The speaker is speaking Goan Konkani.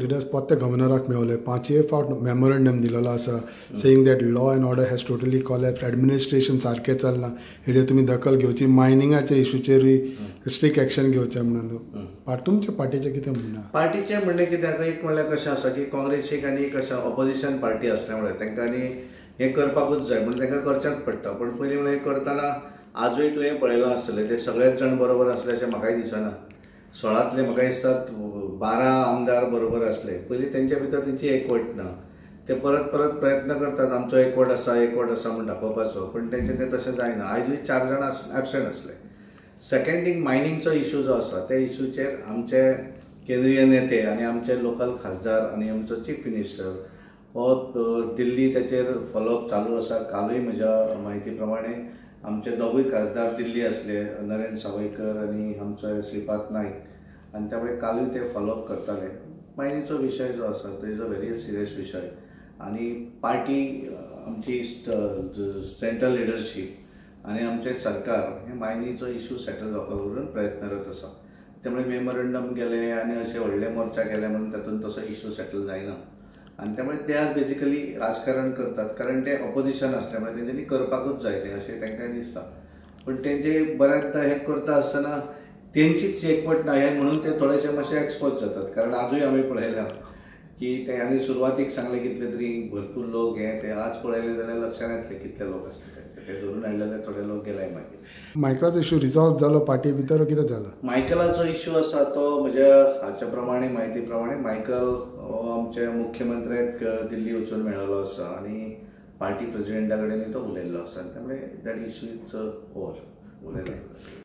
एक्झिडस पोत्ते गव्हर्नराक मेवले, 5 फावट मेमोरंडम दिलेलो आसा saying that law and order has totally collapse, administration सारकें चलना, हेजेर तुमी दखल घेवची, मायनिंगाच्या इशूचेरूय स्ट्रिक्ट एक्शन घेवचें म्हणून. तुमच्या पार्टीचें कितें म्हणणें? पार्टीचें म्हणणें कितें, एक म्हणल्यार कशें आसा की काँग्रेसीक आनी कशें ऑपोजिशन पार्टी आसल्या मुळे तांकां आनी हें करपाकूच जाय म्हणून तांकां करचेंच पडटा. पूण पयलीं म्हणल्यार हें करतना आजूय तुवें पळयलां आसतलें ते सगळेच जाण बरोबर आसले अशें म्हाकाय दिसना. 16तले म्हाका दिसता 12 आमदार बरोबर आसले. पयलीं तेंच्या भितर तेंची एकवट ना, ते परत परत प्रयत्न करतात आमचो एकवट आसा एकवट आसा म्हूण दाखोवपाचो, पूण तेंचें तें तशें जायना. आयजूय 4 जाणां एबसेंट आसले. सेकेंड थींग, मायनिंगचो इशू जो आसा त्या इशूचेर आमचे केंद्रीय नेते आनी आमचे लोकल खासदार आनी आमचो चीफ मिनिस्टर हो दिल्ली ताचेर फॉलोअप चालू आसा. कालूय म्हज्या म्हायती प्रमाणे आमचे दोगूय खासदार दिल्ली आसले, नरेंद्र सावयकर आनी आमचो श्रीपाद नायक, आनी त्यामुळे कालूय ते फॉलोअप करताले. मायनिंगचो विशय जो आसा तो is a very serious विशय आनी पार्टी आमची सेंट्रल लिडरशीप आनी आमचें सरकार हे मायनिंगचो इशू सेटल जावपा करून प्रयत्नरत आसा. त्यामुळे मेमोरंडम गेले आनी अशे व्हडले मोर्चा केले म्हणून तातूंत तसो इशू सेटल जायना आनी त्यामुळे ते आज बेजिकली राजकारण करतात, कारण ते ऑपोजिशन आसल्यामुळे तेंच्यांनी करपाकूच जाय तें अशें तांकां दिसता. पूण तेंचे बऱ्याचदा हें करता आसतना तेंचीच एकवट ना हें म्हणून ते थोडेशे मातशे एक्सपोज जातात. कारण आजूय आमी पळयलां की ते सुरवातीक सांगलें कितले तरी भरपूर लोक हे ते आज पळयले जाल्यार लक्षांत येतले कितले लोक आसले तेंचे, ते धरून हाडले जाल्यार थोडे लोक गेले. मागीर मायकलाचो इशू रिजॉल्व जालो पार्टी भितर कितें जालो? मायकलाचो इशू आसा तो म्हज्या हाच्या प्रमाणे म्हायती प्रमाणे मायकल हो आमच्या मुख्यमंत्र्याक दिल्ली वचून मेळिल्लो आसा आनी पार्टी प्रेजिडेंटा कडेन तो उलयल्लो आसा, त्यामुळे that issue is over.